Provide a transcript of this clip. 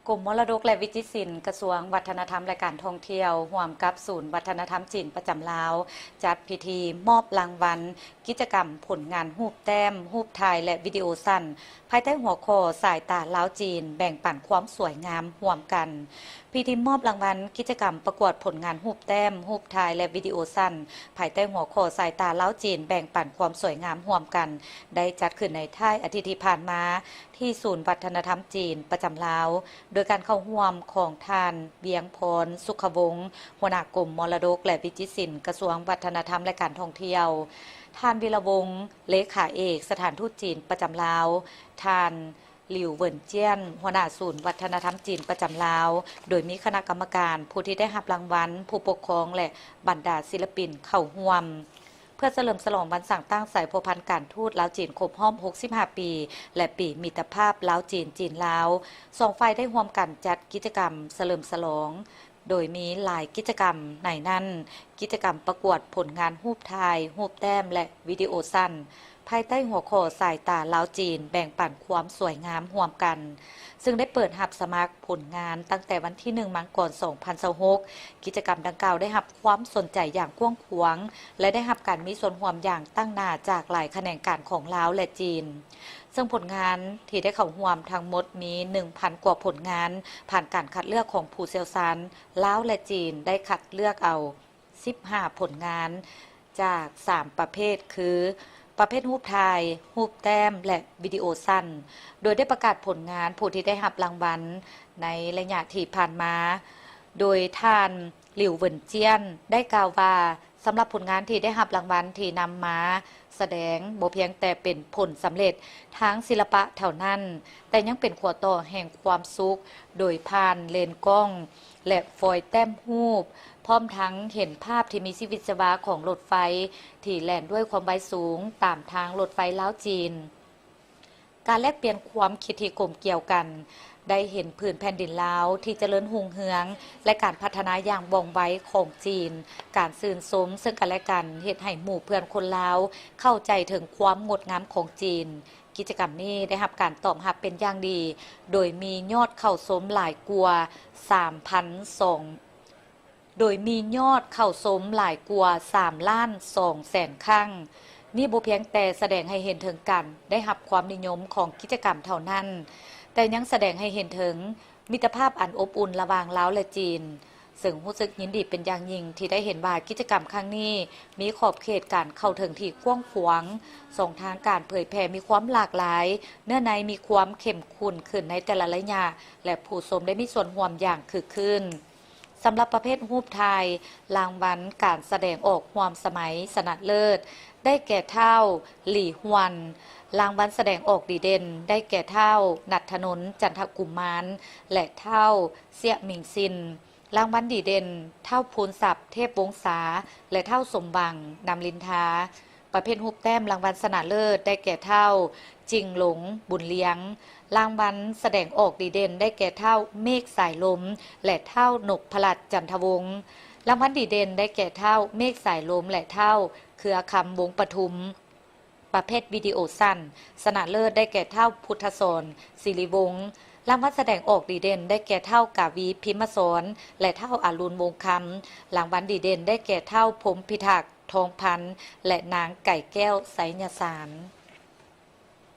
ກົມມໍລະດົກ ແລະ ວິຈິດສິນ, ກະຊວງວັດທະນະທຳ ແລະ ການທ່ອງທ່ຽວ ຮ່ວມກັບສູນວັດທະນະທຳຈີນປະຈຳລາວ ຈັດພິທີມອບລາງວັນກິດຈະກຳຜົນງານຮູບແຕ້ມ, ຮູບຖ່າຍ ແລະ ວິດີໂອສັ້ນ ພາຍໃຕ້ຫົວຂໍ້ ສາຍຕາລາວ-ຈີນ ແບ່ງປັນຄວາມສວຍງາມຮ່ວມກັນ. ພິທີມອບລາງວັນກິດຈະກຳປະກວດຜົນງານຮູບແຕ້ມ, ຮູບຖ່າຍ ແລະ ວິດີໂອສັ້ນ ພາຍໃຕ້ຫົວຂໍ້ ສາຍຕາລາວ-ຈີນ ແບ່ງປັນຄວາມສວຍງາມຮ່ວມກັນ ໄດ້ຈັດຂຶ້ນໃນທ້າຍອາທິດທີ່ຜ່ານມາ ທີ່ສູນວັດທະນະທຳຈີນປະຈຳລາວ ໂດຍການເຂົ້າຮ່ວມຂອງທ່ານ ວຽງພອນ ສຸຂະວົງ ຫົວໜ້າກົມມໍລະດົກ ແລະ ວິຈິດສິນ ກະຊວງວັດທະນະທຳ ແລະ ການທ່ອງທ່ຽວ, ທ່ານ ວິລະວົງ ເລຂາເອກ ສະຖານທູດຈີນປະຈຳລາວ, ທ່ານ ຫຼິວ ເຫວິນຈຽນ ຫົວໜ້າສູນວັດທະນະທຳຈີນປະຈຳລາວ, ໂດຍມີຄະນະກຳມະການ, ຜູ້ທີ່ໄດ້ຮັບລາງວັນ, ຜູ້ປົກຄອງ ແລະ ບັນດາສິລະປິນເຂົ້າຮ່ວມ. ເພື່ອສະເຫຼີມສະຫຼອງວັນສ້າງຕັ້ງສາຍພົວພັນການທູດລາວ-ຈີນຄົບຮອບຫົກສິບຫ້າປີ ແລະ ປີມິດຕະພາບລາວ-ຈີນ, ຈີນ-ລາວ, ສອງຝ່າຍໄດ້ຮ່ວມກັນຈັດກິດຈະກຳສະເຫຼີມສະຫຼອງ ໂດຍມີຫຼາຍກິດຈະກຳ, ໃນນັ້ນ ກິດຈະກຳປະກວດຜົນງານຮູບຖ່າຍ, ຮູບແຕ້ມ ແລະ ວິດີໂອສັ້ນ ພາຍໃຕ້ຫົວຂໍ້ ສາຍຕາລາວ-ຈີນ ແບ່ງປັນຄວາມສວຍງາມຮ່ວມກັນ, ຊຶ່ງໄດ້ເປີດຮັບສະໝັກຜົນງານຕັ້ງແຕ່ວັນທີໜຶ່ງ ມັງກອນ ສອງພັນຊາວຫົກ. ກິດຈະກຳດັ່ງກ່າວໄດ້ຮັບຄວາມສົນໃຈຢ່າງກວ້າງຂວາງ ແລະ ໄດ້ຮັບການມີສ່ວນຮ່ວມຢ່າງຕັ້ງໜ້າຈາກຫຼາຍຂະແໜງການຂອງລາວ ແລະ ຈີນ, ເຊິ່ງຜົນງານທີ່ໄດ້ເຂົ້າຮ່ວມທັງໝົດມີໜຶ່ງພັນກວ່າຜົນງານ, ຜ່ານການຄັດເລືອກຂອງຜູ້ຊ່ຽວຊານລາວ ແລະ ຈີນ, ໄດ້ຄັດເລືອກເອົາສິບຫ້າຜົນງານ ຈາກສາມປະເພດ ຄື ປະເພດຮູບຖ່າຍ, ຮູບແຕ້ມ ແລະ ວິດີໂອສັ້ນ, ໂດຍໄດ້ປະກາດຜົນງານຜູ້ທີ່ໄດ້ຮັບລາງວັນໃນໄລຍະທີ່ຜ່ານມາ, ໂດຍທ່ານ ຫຼິວ ເຫວິນຈຽນ ໄດ້ກ່າວວ່າ ສຳລັບຜົນງານທີ່ໄດ້ຮັບລາງວັນທີ່ນຳມາສະແດງ ບໍ່ພຽງແຕ່ເປັນຜົນສຳເລັດທາງສິລະປະເທົ່ານັ້ນ, ແຕ່ຍັງເປັນຂົວຕໍ່ແຫ່ງຄວາມສຸກ ໂດຍຜ່ານເລນກ້ອງ ແລະ ຟອຍແຕ້ມຮູບ, ພ້ອມທັງເຫັນພາບທີ່ມີຊີວິດຊີວາຂອງລົດໄຟທີ່ແລ່ນດ້ວຍຄວາມໄວສູງຕາມທາງລົດໄຟລາວ-ຈີນ. ການແລກປ່ຽນຄວາມຄິດທີ່ກົມກຽວກັນ, ໄດ້ເຫັນພື້ນແຜ່ນດິນລາວທີ່ຈະເລີນຮຸ່ງເຮືອງ ແລະ ການພັດທະນາຢ່າງວ່ອງໄວຂອງຈີນ, ການຊື່ນຊົມເຊິ່ງກັນແລະກັນ ເຮັດໃຫ້ໝູ່ເພື່ອນຄົນລາວເຂົ້າໃຈເຖິງຄວາມງົດງາມຂອງຈີນ. ກິດຈະກຳນີ້ໄດ້ຮັບການຕອບຮັບເປັນຢ່າງດີ, ໂດຍມີຍອດເຂົ້າຊົມຫຼາຍກວ່າສາມພັນສອງ ໂດຍມີຍອດເຂົ້າຊົມຫຼາຍກວ່າສາມລ້ານສອງແສນຄັ້ງ. ນີ້ບໍ່ພຽງແຕ່ສະແດງໃຫ້ເຫັນເຖິງການໄດ້ຮັບຄວາມນິຍົມຂອງກິດຈະກຳເທົ່ານັ້ນ, ແຕ່ຍັງສະແດງໃຫ້ເຫັນເຖິງມິດຕະພາບອັນອົບອຸ່ນລະຫວ່າງລາວ ແລະ ຈີນ, ເຊິ່ງຮູ້ສຶກຍິນດີເປັນຢ່າງຍິ່ງທີ່ໄດ້ເຫັນວ່າກິດຈະກຳຄັ້ງນີ້ມີຂອບເຂດການເຂົ້າເຖິງທີ່ກວ້າງຂວາງ, ຊ່ອງທາງການເຜີຍແຜ່ມີຄວາມຫຼາກຫຼາຍ, ເນື້ອໃນມີຄວາມເຂັ້ມຂຸ້ນຂຶ້ນໃນແຕ່ລະໄລຍະ ແລະ ຜູ້ຊົມໄດ້ມີສ່ວນຮ່ວມຢ່າງຄຶກຄື້ນ. ສຳລັບປະເພດຮູບຖ່າຍ, ລາງວັນການສະແດງອອກຮ່ວມສະໄໝຊະນະເລີດ ໄດ້ແກ່ ທ້າວ ຫຼີ ຮວນ, ລາງວັນສະແດງອອກດີເດັ່ນ ໄດ້ແກ່ ທ້າວ ນັດຖະນົນ ຈັນທະກຸມານ ແລະ ທ້າວ ເຊຍ ມິງຊິນ, ລາງວັນດີເດັ່ນ ທ້າວ ພູນຊັບ ເທບວົງສາ ແລະ ທ້າວ ສົມຫວັງ ນຳລິນທາ. ປະເພດຮູບແຕ້ມ, ລາງວັນຊະນະເລີດໄດ້ແກ່ ທ້າວ ຈິງຫຼົງ ບຸນລຽງ, ລາງວັນສະແດງອອກດີເດັ່ນໄດ້ແກ່ ທ້າວ ເມກ ສາຍລົມ ແລະ ທ້າວ ນົບພະລັດ ຈັນທະວົງ, ລາງວັນດີເດັ່ນໄດ້ແກ່ ທ້າວ ເມກ ສາຍລົມ ແລະ ທ້າວ ເຄືອຄຳ ວົງປະທຸມ. ປະເພດວິດີໂອສັ້ນ, ຊະນະເລີດໄດ້ແກ່ ທ້າວ ພຸດທະສອນ ສິລິວົງ, ລາງວັນສະແດງອອກດີເດັ່ນໄດ້ແກ່ ທ້າວ ກາວີ ພິມມະສອນ ແລະ ທ້າວ ອາລຸນ ວົງຄຳ, ລາງວັນດີເດັ່ນໄດ້ແກ່ ທ້າວ ພົມພິທັກ ທອງພັນ ແລະ ນາງ ໄກ່ແກ້ວ ໄຊຍະສານ.